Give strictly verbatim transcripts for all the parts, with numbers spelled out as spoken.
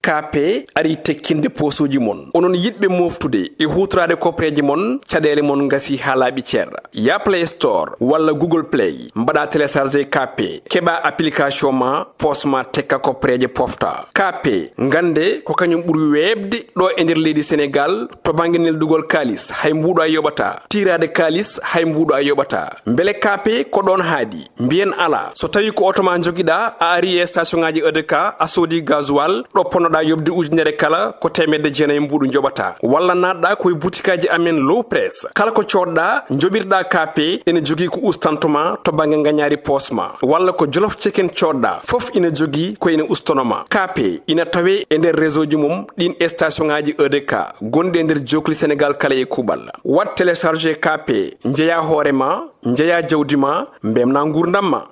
K P ari tekkinde poosuuji mon. Onon yiɗɓe mooftude e huutoraade koppereeje mon, caɗeele mon ngasi haa laaɓi cer. Ya Play Store walla Google Play, mbaɗa télécharger K P, keɓa application ma, poos ma tekka koppereeje pofta. K P, ngannde ko kañum ɓuri weeɓde ɗo e nder leydi Senegaal to bannge neldugol kaalis, hay mbuuɗo a yoɓata. Tiiraade kaalis, hay mbuuɗo a yoɓata. Mbele K P ko ɗoon haaɗi? Mbiyen alaa. So tawii ko oto ma njogiɗaa, a ari e station ŋaaji E D K, a soodi gasoil, ɗo ponnoɗaa yoɓde ujunere kala, ko teemedde jeenayi mbuuɗu njoɓataa. Walla naatɗaa ko e butikaaji amen Low Press. Kala ko coodɗaa, njoɓirɗaa K P, ene jogii ko ustanto ma to bannge ngañaari poos ma. Walla ko Jolof Chicken coodɗaa, fof ina jogii ko ene ustono ma. K P ina tawee e nder réseau ji mum ɗiin e station ŋaaji E D K gonɗi e nder jookli Senegaal kala e kuuɓal. Waɗ télécharger K P, njeyaa hoore ma, njeyaa jawdi ma, mbemnaa nguurndam ma.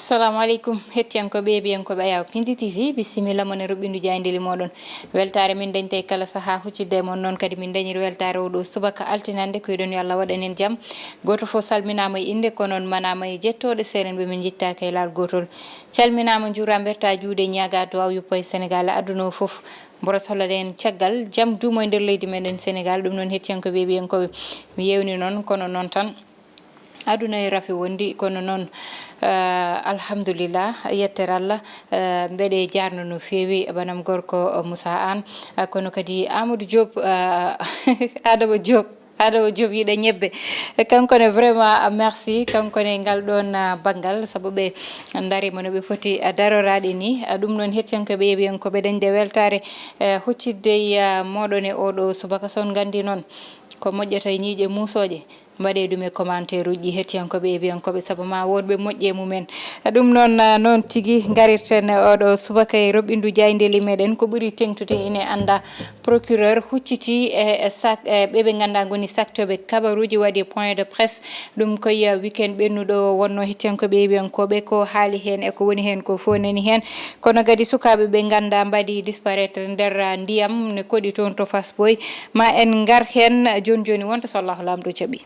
Assalamu aleykum, hettiyankooɓe e heɗiyankooɓe Ayaw Pindi T V, bisimilla mon e roɓɓindu jaayndeeli mooɗon. Weltaare min dañta e kala sahaa huccidde e mon, noon kadi min dañiri weltaare oo ɗoo subaka altine hannde. Ko yiɗon yo Allah waɗan en jam. Gooto fof salminaama e innde, ko noon manaama e jettooɗe, seerenɓe min njittaaka e laawol gootol. Calminaama, njuuraama, mbertaa juuɗe, ñaagaa duwaaw yuppo e Senegaal, aduna o fof. Mboros hollade en caggal jam duumo e nder leydi meɗen Senegaal. Ɗum noon, hettiyankooɓe e heɗiyankooɓe, mi yeewni noon, kono noon tan, aduna e rafi wondi, kono noon, eh, alhamdulillah, yettere Allah, eh, mbeɗe jaarno no feewi banam gorko, eh, Moussa Anne, eh, kono kadi Amadou Diop, eh, Adama Diop, Adama Diop yiɗa ñebbe. Kanko ne vraiment, ah, merci, kanko ne ngal ɗoon, ah, banngal, sabu ɓe ndariima no ɓe foti, ah, daroraade ni. Ah, ɗum noon, hettiyankooɓe e heɗiyankooɓe, dañde weltaare, eh, huccidde e, ah, mooɗon e oo ɗoo subaka. So on nganndi noon ko moƴƴata e ñiiƴe muusooje, mbaɗee ɗum e commentaire uji, hettiyankooɓe e heɗiyankooɓe, sabu ma woodɓe moƴƴe mumen. Ɗum noon, ah, noon tigi ngarirten oo ɗoo subaka e roɓɓindu jaayndeeli meɗen. Ko ɓuri teŋtude ine annda, procureur hucciti e, e sak-, e ɓe ɓe nganndaa ngoni saktooɓe kabaruuji, waɗi point de presse. Ɗum ko e weekend ɓennuɗo o wonno, hettiyankooɓe e heɗiyankooɓe, ko haali heen e ko woni heen ko fof nani heen. Kono kadi sukaaɓe ɓe nganndaa mbaɗi disparaître nder, ah, ndiyam ne koɗi toon to Fass Boye. Ma en ngar heen jooni jooni wonta so Allahu Laamɗo jaɓi.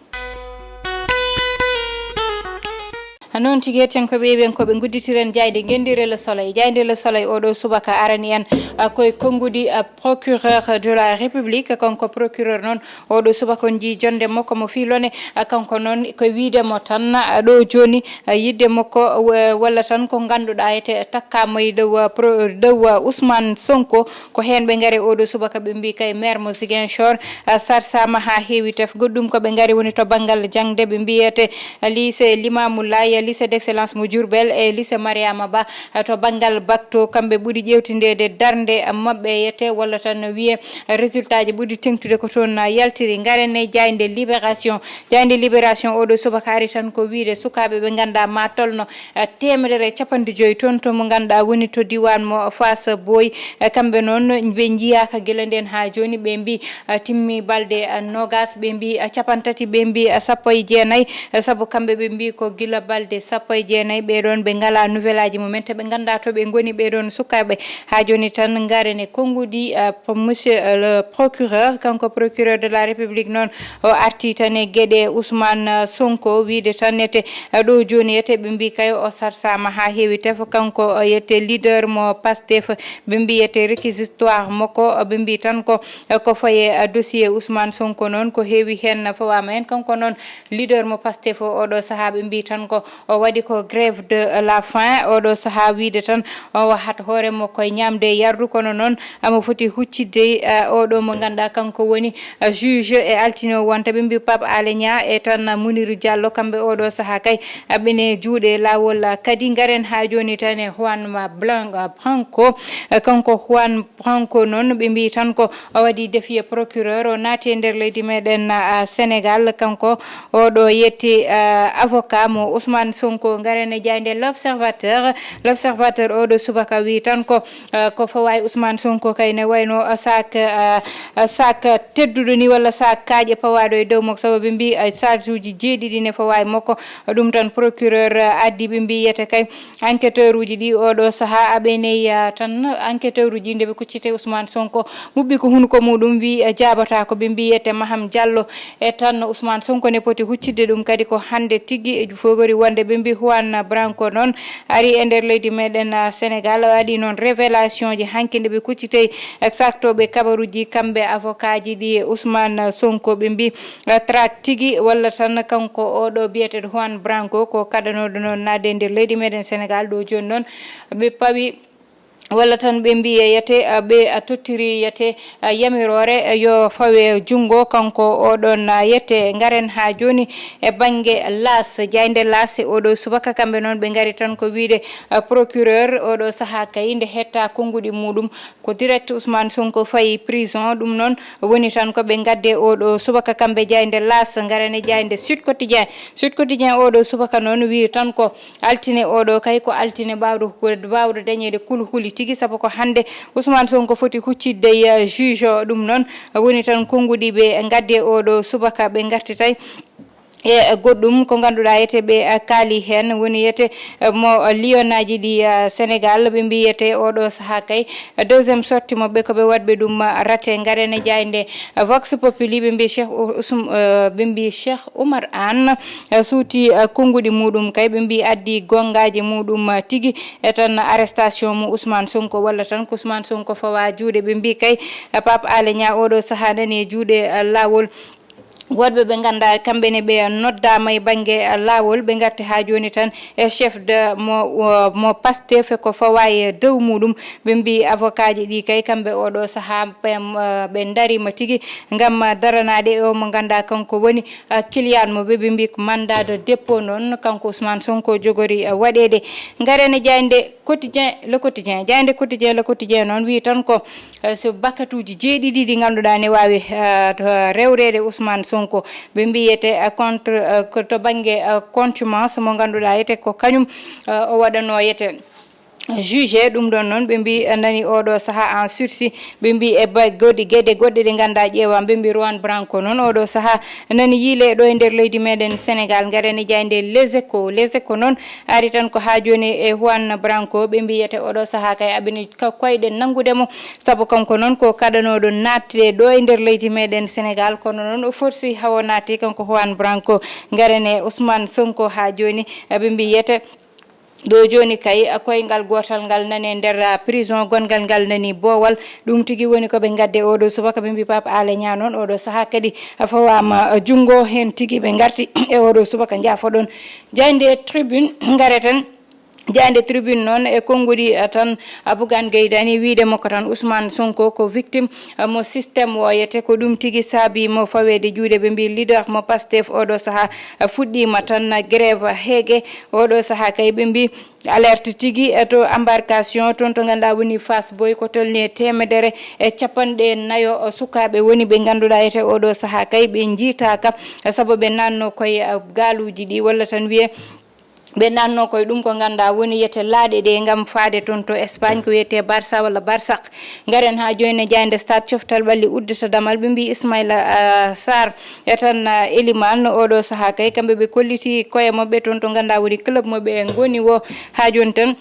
Noon tigi, hettiyankooɓe e heɗiyankooɓe, ngudditiren jaaynde ngenndire Le Soleil. Jaaynde Le Soleil oo ɗoo subaka arani en, ah, koye konnguɗi, ah, procureur de la République, kanko procureur noon, oo ɗoo subaka on njii jonnde makko mo fii lone, ah, kanko noon ko wiyde mo tan, ah, ɗoo jooni, ah, yiɗde makko, wa-, walla tan ko ngannduɗaa ete takkaama e dow, ah, pro-, dow, ah, Ousmane Sonko. Ko heen ɓe ngari oo ɗoo subaka, ɓe mbii kay maire mo Ziguinchor, ah, sarsaama haa heewi tef. Goɗɗum ko ɓe ngari woni to banngal jaŋde, ɓe mbiyete, ah, lycée Limamou Laye, lycée d'excellence mo Diourbel e lycée Mariama Ba, ah, to banngal bac to. Kamɓe ɓuri ƴeewtindeede darnde, ah, maɓɓe yete, walla tan no wiyee, ah, résultat ji ɓuri teŋtude ko toon, ah, yaltiri. Ngaren e jaaynde Libération. Jaaynde Libération oo ɗoo subaka ari tan ko wiyde sukaaɓe ɓe nganndaa ma tolno, eh, teemedere e capanɗe joy toon to mo ngannduɗaa woni to diiwaan mo Fass Boye. Eh, kamɓe noon ɓe njiyaaka gila ndeen haa jooni, ɓe mbii, eh, timmi balɗe, eh, noogaas, ɓe mbii, eh, capantati, ɓe mbii, eh, sappo e jeenayi, eh, sabu kamɓe ɓe mbii ko gila balɗe sappo e jeenayi ɓee ɗoon ɓe ngalaa nouvelle aji mumen, te ɓe nganndaa to ɓe ngoni ɓee ɗoon sukaaɓe. Haa jooni tan ngaren e konnguɗi, eh, po-, monsieur, eh, le procureur, kanko procureur de la République noon, o arti tan e geɗe Ousmane, eh, Sonko, wiyde tan ete, eh, ɗo jooni ete ɓe mbii kay o sarsaama haa heewi tef. Kanko o yette leader mo Pastef, ɓe mbii yette réquisitoire makko, ɓe mbii tan ko, eh, ko faye, eh, dossier Ousmane Sonko noon ko heewi heen fawaama heen. Kanko noon leader mo Pastef o, oɗo sahaa ɓe mbii tan ko o waɗi ko grève de la faim, oɗo sahaa wiyde tan o wahat hoore makko e ñaamde e yardu, kono noon omo foti huccidde, eh, oɗo mo ngannduɗaa kanko woni, eh, juge e altine o wonta. Ɓe mbii Pape Alé Niang e tan Mounirou Diallo, kamɓe oɗo sahaa kay, eh, ɓene juuɗe laawol. Kadi ngaren haa jooni tan e Juan Blan-, Branco, eh, kanko Juan Branco noon ɓe mbii tan ko o waɗi défier procureur, o naati e nder leydi meɗen, ah, Sénégal. Kanko oɗo yetti, ah, avocat mo Ousmane Sonko. Ngaren e jaaynde L'Observateur. L'Observateur oɗo subaka wi tan ko, eh, ko fawaay Ousmane Sonko kay ne wayno, eh, sac, eh, eh, sac tedduɗo ni walla sac kaaƴe pawaaɗo e dow makko, sabu ɓe mbi, eh, sac uji jeeɗiɗi ne fawaay makko. Ɗum tan procureur, eh, addi, ɓe mbi yete kay enquêteur uji ɗi oɗo saha aɓe ney, eh, tan enquêteur uji nde ɓe kuccite Ousmane Sonko muɓɓi ko hunuko muɗum wi, eh, jaabata ko ɓe mbi yete Maham Diallo. E tan Ousmane Sonko ne poti huccitde ɗum kadi ko hannde tigi e fogori wonde ɓe mbi Juan Branco noon ari e nder leydi meɗen, ah, Sénégal, waɗi noon révélation ji hanki nde ɓe kuccitey e sartoɓe kabaruji kamɓe avocat ji ɗi Ousmane Sonko ɓe mbi, ah, traque tigi walla tan kanko oɗo biyeteɗo Juan Branco ko kaɗanoɗo noon naatde e nder leydi meɗen Sénégal ɗo joni noon ɓe pawi walla tan ɓe mbiya yete, ah, ɓe, ah, tottiri yete, ah, yamiroore, ah, yo fawe junngo kanko oɗon, ah, yete. Ngaren haa jooni e bannge L'As, jaaynde L'As e oɗo subaka kamɓe noon ɓe ngari tan ko wiyde, ah, procureur oɗo sahaa kay nde hetta konnguɗi muɗum ko direct Ousmane Sonko fayi prison. Ɗum noon woni tan ko ɓe ngadde oɗo subaka kamɓe jaaynde L'As. Ngaren e jaaynde Sud Quotidien. Sud Quotidien oɗo subaka noon wi tan ko altine oɗo kay ko altine ɓawɗo ko wawɗo dañede kulhuli tigi sabu ko hannde Ousmane Sonko foti huccitde e, eh, juge o. Ɗum noon woni tan konnguɗi ɓe ngadde oɗo subaka ɓe ngartitay e goɗɗum ko ngannduɗaa ete ɓe, eh, kaali heen woni yete, eh, mo, eh, Lionnaji ɗi, eh, Sénégal ɓe mbiyete oɗo saha kay, eh, deuxième sortie mo ɓe ko ɓe waɗɓe ɗum, eh, rate. Ngaren e jaaynde, eh, Vox Populi ɓe mbi Cheikh Ou-, Ousm-, eh, ɓe mbi Cheikh Oumar Anne, eh, suuti, eh, konnguɗi muɗum kay ɓe mbi addi gongaaji muɗum, eh, tigi e tan arrestation mo Ousmane Sonko walla tan ko Ousmane Sonko fawa juuɗe ɓe mbi kay, eh, Pape Alé Niang oɗo saha nani e juuɗe, eh, laawol. Woɗɓe ɓe ngannda kamɓe ne ɓe noddaama e bannge, eh, laawol ɓe ngarti haa jooni tan e chef de mo, mo Pastef ko fawa e dow muɗum. Ɓe mbi avocat ji ɗi kay kamɓe oɗo saha ɓe, eh, ɓe ndariima tigi ngam daranaade e o mo ngannda kanko woni, ah, client mo ɓe, ɓe mbi ko mandat de dépôt noon kanko Ousmane Sonko jogori, ah, waɗeede. Ngaren e jaaynde Quotidien, Le Quotidien, jaaynde Quotidien, Le Quotidien noon wi tan ko, ah, so bakatuuji jeeɗiɗi ɗi ngannduɗaa ne waawi, ah, to rewreede Ousmane Sonko. Ɓe mbiyete, ah, contre, ah, ko to bannge, ah, contumace mo ngannduɗaa yete ko kañum, ah, o waɗanoo yete juge. Ɗum ɗon noon ɓe mbi nani oɗo saha en sursis ɓe mbi e ba-, goɗɗi gueɗe goɗɗe ɗe ngannduɗaa ƴeewa ɓe mbi Juan Branco noon oɗo saha nani yiile ɗo e nder leydi meɗen Sénégal. Ngaren e jaaynde Les Échos. Les Échos noon ari tan ko haa jooni e Juan Branco ɓe mbiyete oɗo saha kay aɓene ka-, koyɗe nanngude mo sabu kanko noon ko kaɗanoɗo naatde ɗo e nder leydi meɗen Sénégal kono noon o forsi hawo naati kanko Juan Branco. Ngaren e Ousmane Sonko haa jooni ɓe mbiyete ɗo jooni kay, koyngal gootal ngal nani e nder, ah, prison gonngal ngal nani boowal. Ɗum tigi woni ko ɓe ngadde oɗo subaka ɓe mbi Pape Alé Niang noon oɗo saha kadi fawaama, ah, junngo heen tigi ɓe ngarti e oɗo subaka. Njaafoɗon jaaynde Tribune ngareten. Jaaynde Tribune noon e konnguɗi, ah, tan, ah, Bougane Gueye Dany wiyde makko tan Ousmane Sonko ko victime mo système o yete ko ɗum tigi saabi mo faweede juuɗe ɓe mbi leader mo Pastef oɗo saha fuɗɗiima tan grève heege oɗo saha kay ɓe mbi alerte tigi e to embarcation toon to ngannduɗaa woni Fass Boy ko tolni e teemedere e capanɗe nayo sukaaɓe woni ɓe ngannduɗaa ete oɗo saha kay ɓe njiitaaka sabu ɓe nanno koye gaaluuji ɗi walla tan wiye ɓe nanno koye ɗum ko ngannduɗaa woni yete laaɗe ɗe ngam faade toon to Espagne ko wiyetee Barça walla Barsaq. Ngaren haa jooni e jaaynde Stade coftal ɓalli uddita damal ɓe mbi Ismaila, ah, Sarr e tan, ah, Elimane oɗo saha kay kamɓe ɓe kolliti koye maɓɓe toon to ngannduɗaa woni club mo ɓe ngoni wo haa jooni tan.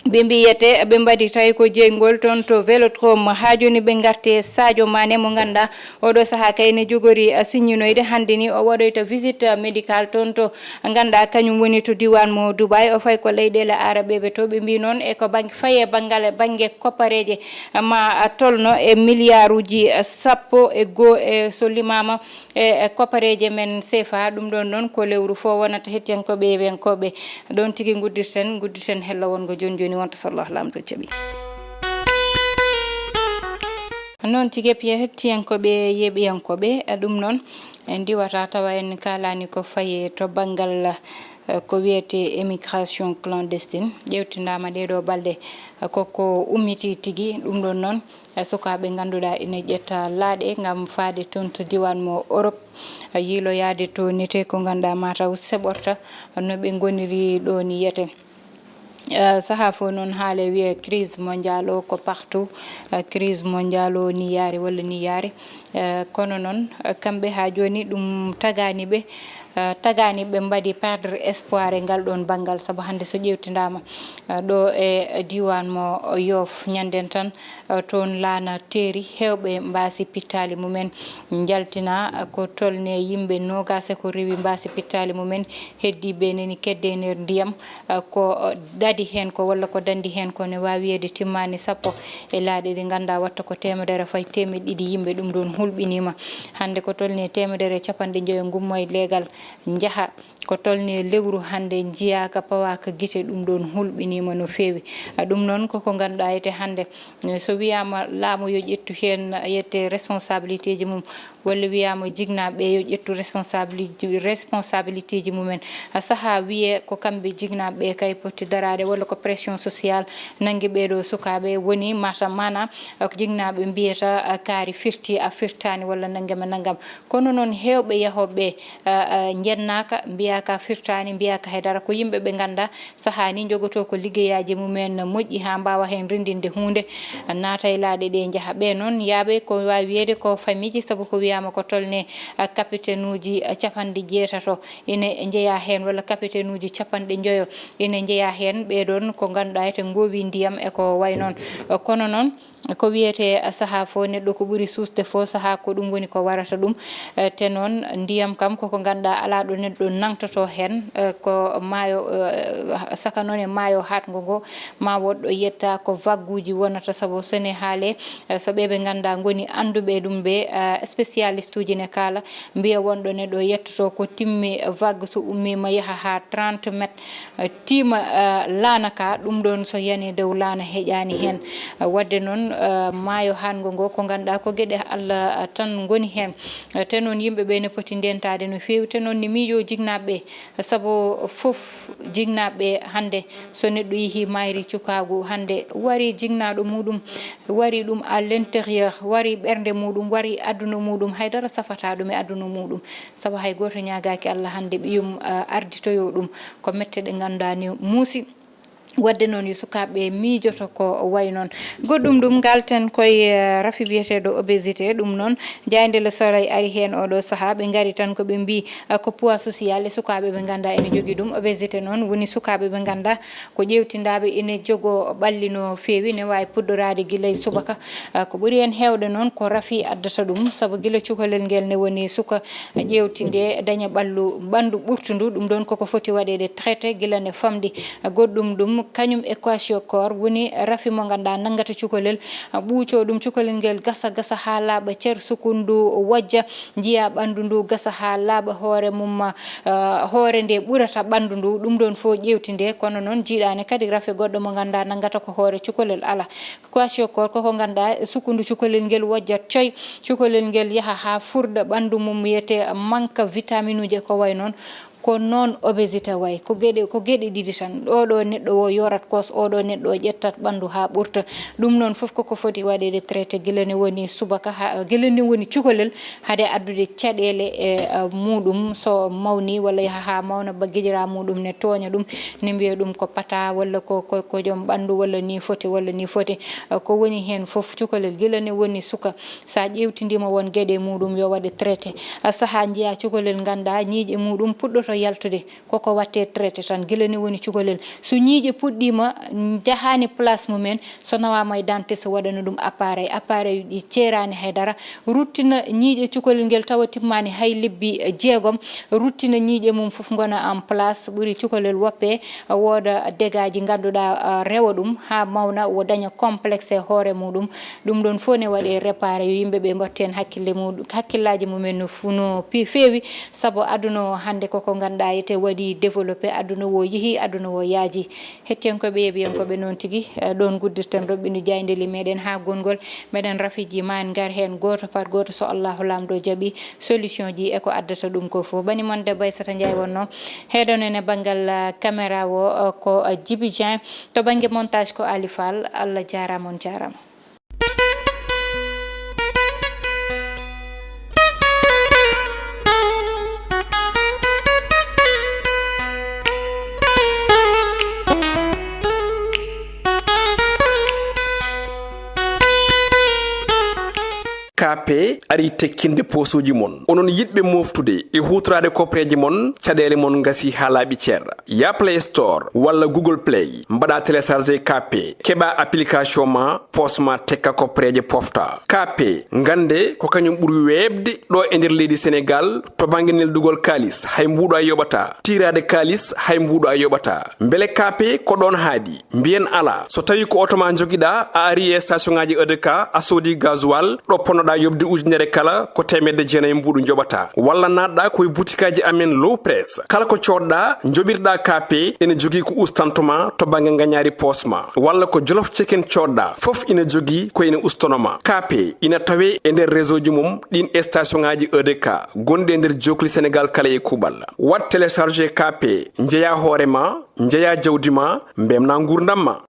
Ɓe mbiyete ɓe mbaɗi tawi ko jeyngol toon to Vélodrome haa jooni ɓe ngarti e Sadio Mané mo ngannduɗaa oɗo saha kay ne jogori, ah, siññinoyde hannde ni o waɗoyta visite, ah, médical toon to ngannduɗaa kañum woni to diiwaan mo Dubai o fayi ko leyɗeele arabeeɓe to ɓe mbi noon e ko bang-, fayi e banngal e bannge koppareeje ma, ah, tolno e miliyaaruuji, ah, sappo e goo e so limaama e, e koppareeje men sefa. Ɗum ɗoon noon ko lewru fof wonata hettiyankooɓe e wenkooɓe. Ɗoon tigi nguddirten, nguddirten hello wongo jooni jooni wonta so Allah laamɗo jaɓi. Noon tigi e piya hettiyankooɓe e yeeɓiyankooɓe, e ɗum noon en ndiwata tawa en kaalani ko faye to banngal eh, ko wiyetee émigration clandestine. Ƴeewtindaama ɗee ɗoo balɗe, eh, koko ummiti tigi. Ɗum ɗoon noon, eh, sukaaɓe ngannduɗaa ina ƴetta laaɗe ngam faade toon to diiwaan mo Europe, eh, yiiloyaade to nete ko ngannduɗaa mataw seɓorta no ɓe ngoniri ɗoo ni yete. Eh, sahaa fof noon haale wiyee crise mondiale o ko partout, eh, crise mondiale o ni yaari walla ni yaari. Eh, kono noon, eh, kamɓe haa jooni ɗum tagaani ɓe, eh, tagaani ɓe mbaɗi perdre espoir e ngal ɗoon banngal, sabu hannde so ƴeewtindaama, eh, ɗo e diiwaan mo Yoof ñannden tan, eh, toon laana teeri, heewɓe mbaasi pittaali mumen, njaltina, eh, ko tolnee yimɓe noogaas e ko rewi mbaasi pittaali mumen, heddiiɓe neni kedde e nder ndiyam, eh, ko, eh, dadi heen ko walla ko dandi heen ko ne waawi wiyeede timmaani sappo e laaɗe ɗe ngannduɗaa watta ko teemedere fay teemeɗɗe ɗiɗi yimɓe ɗum ɗoon hulɓiniima. Hannde ko tolnii teemedere e capanɗe njoyo ngummo e leegal njaha. Ko tolnii lewru hannde njiyaaka pawaaka gite ɗum ɗoon hulɓiniima no feewi. Ah, ɗum noon koko ngannduɗaa ete hannde, eh, so wiyaama laamu yo ƴettu heen yette responsabilité ji mum, walla wiyaama jignaaɓe ɓe yo ƴettu responsabili-, responsabilité ji mumen. Ah, sahaa wiyee ko kamɓe jignaaɓe ɓe kay poti daraade walla ko pression sociale nanngi ɓee ɗoo sukaaɓe woni mata maana, ah, ko jignaaɓe mbiyata, ah, kaari firti a firtaani walla nanngam e nanngam. Kono noon heewɓe yahooɓe ɓe, ah, ah, njennaaka, mbiyaaka firtaani, mbiyaaka hay dara. Ko yimɓe ɓe ngannduɗaa sahaa ni njogotoo ko liggeyaaji mumen moƴƴi haa mbaawa heen renndinde huunde, naata e laaɗe ɗe njaha. Ɓe noon yaaɓe ko waawi wiyeede ko famiiji, sabu ko wiyaama ko tolnee, ah, kapiteenuuji, ah, capanɗe jeetato ine njeyaa heen, walla kapiteenuuji capanɗe njoyo ine njeyaa heen. Ɓee ɗoon ko ngannduɗaa ete ngoowi ndiyam e ko wayi noon. Kono noon, ko wiyetee sahaa fof, neɗɗo ko ɓuri suusde fof, sahaa ko ɗum woni ko warata ɗum. Eh, te noon, ndiyam kam koko ngannduɗaa alaa ɗo neɗɗo nangtotoo heen. Eh, ko maayo, eh, saka noon e maayo haaɗngo ngo, ma woɗɗo yetta ko vaguuji wonata, sabu so ne haalee, eh, so ɓe ɓe ngannduɗaa ngoni annduɓe ɗum ɓe, eh, spécialiste uji ne kaala, mbiya wonɗo neɗɗo yettoto ko timmi vague, so ummiima yaha haa trente mètres, eh, tiima, eh, laana ka, ɗum ɗoon so yani dow laana heƴaani heen. Eh, waɗde noon, eh, maayo haaɗngo ngo ko ngannduɗaa ko geɗe Allah, eh, tan ngoni heen. Eh, te noon yimɓe ɓe ne poti ndentaade no feewi, te noon ne miijoo jignaaɓe ɓe, sabu fof jignaaɓe ɓe hannde so neɗɗo yehii maayri cukaagu hannde wari jignaaɗo muɗum, wari ɗum à l'intérieur, wari ɓernde muɗum, wari aduna muɗum, hay dara safataa ɗum e aduna muɗum. Sabu hay gooto ñaagaaki Allah hannde ɓiyum, eh, arditoyoo ɗum. Ko mette ɗe ngannduɗaa ne muusi. Waɗde noon yo sukaaɓe ɓe miijoto ko wayi noon. Goɗɗum ɗum ngalten koye, eh, rafi biyeteeɗo obésité. Ɗum noon, jaaynde Le Soleil ari heen oo ɗoo sahaa. Ɓe ngari tan ko ɓe mbii, eh, ko poids social e sukaaɓe ɓe ngannduɗaa ene jogii ɗum. Obésité noon woni sukaaɓe ɓe ngannduɗaa ko ƴeewtindaaɓe ene jogoo ɓalli no feewi, ne waawi puɗɗoraade gila e subaka. Ah, ko ɓuri heen heewde noon ko rafi addata ɗum, sabu gila cukalel ngel ne woni suka ƴeewtinde, daña ɓallu, ɓanndu ɓurtundu, ɗum ɗoon koko foti waɗeede traité gila nde famɗi. Ah, goɗɗum ɗum, kañum e kwashiorkor woni rafi mo ngannduɗaa nanngata cukalel, ah, ɓuucoo ɗum, cukalel ngel gasa, gasa haa laaɓa, cer sukundu wojja, njiyaa ɓanndu ndu gasa haa laaɓa, hoore mum, ah, hoore nde ɓurata ɓanndu ndu, ɗum ɗoon fof ƴeewtinde. Kono noon, jiiɗaani kadi rafi goɗɗo mo ngannduɗaa nanngata ko hoore cukalel, alaa. Kwashiorkor koko ngannduɗaa sukundu cukalel ngel wojjat coy, cukalel ngel yaha haa furɗa ɓanndu mum, wiyetee manque vitamine uji e ko wayi noon. Ko noon obésité wayi, ko geɗe, ko geɗe ɗiɗi tan. Ɗo ɗo neɗɗo o yorat kos, o ɗo neɗɗo o ƴettat ɓanndu haa ɓurta. Ɗum noon fof koko foti waɗeede traité gila ne woni subaka, haa, gila ne woni cukalel, hade addude caɗeele e, eh, muɗum, so mawni walla yaha haa mawna, ba gijira muɗum ne tooña ɗum, ne mbiya ɗum ko pata walla ko, ko, ko joom ɓanndu walla ni foti walla ni foti. Eh, ko woni heen fof, cukalel gila ne woni suka, so a ƴeewtindiima won geɗe muɗum yo waɗe traité. Eh, sahaa njiyaa cukalel ngannduɗaa ñiiƴe muɗum puɗɗoto yaltude, koko waɗtee traité tan, gila ne woni cukalel. So ñiiƴe puɗɗiima, njahaani place mumen, so nawaama e dentiste waɗana ɗum appareil. Appareil ɗi ceeraani hay dara, ruttina ñiiƴe cukalel ngel tawa timmaani hay lebbi, eh, jeegom, ruttina ñiiƴe mum fof ngona en place, ɓuri cukalel woppe, eh, wooda dégâts ji ngannduɗaa, eh, rewa ɗum haa mawna, wo daña complexe e hoore muɗum. Ɗum ɗoon fof ne waɗee réparé, yo yimɓe ɓe mbaɗtu heen hakkille muɗum, hakkillaaji mumen no fu-, no pi-, feewi, sabu aduna o hannde koko Ganduɗa ete waɗi développé, aduna wo yeehi, aduna wo yaaji. Hettiyankoɓe, yeeɓiyankoɓe, noon tigi, eh, ɗon guddirten roɓɓinu jayndeli meɗen ha gongol. Meɗen rafiji ma en ngar hen goto par goto, so Allahu Lamɗo jaɓi, solution ji e ko addata ɗum ko fof. Bani mon debbo Aissata Ndiaye wonno heɗon en e banngal, eh, caméra o, eh, ko, eh, Djiby Dieng. To bannge montage ko Ali Fall. Allah jarama, on jarama. K P ari tekkinde posuuji mon. Onon yiɗɓe moftude e huutoraade koppereeje mon, caɗeele mon ngasi haa laaɓi cer. Ya Play Store walla Google Play, mbaɗa télécharger K P, keɓa application ma, poos ma tekka koppereeje pofta. K P, ngannde ko kañum ɓuri weeɓde ɗo e nder leydi Senegaal to bannge neldugol kaalis, hay mbuuɗo a yoɓata. Tiiraade kaalis, hay mbuuɗo a yoɓata. Mbele K P ko ɗoon haaɗi? Mbiyen alaa. So tawii ko oto ma njogiɗaa, a ari e station ŋaaji E D K, a soodi gasoil, ɗo ponnoɗaa yoɓde ujunere kala, ko teemedde jeenayi mbuuɗu njoɓataa. Walla naatɗaa ko e butikaaji amen Low Press. Kala ko coodɗaa, njoɓirɗaa K P, ene jogii ko ustanto ma to bannge ngañaari poos ma. Walla ko Jolof Chicken coodɗaa, fof ina jogii ko ene ustono ma. K P ina tawee e nder réseau ji mum ɗiin station ŋaaji E D K gonɗi e nder jookli Senegaal kala e kuuɓal. Waɗ télécharger K P, njeyaa hoore ma, njeyaa jawdi ma, mbemnaa nguurndam ma.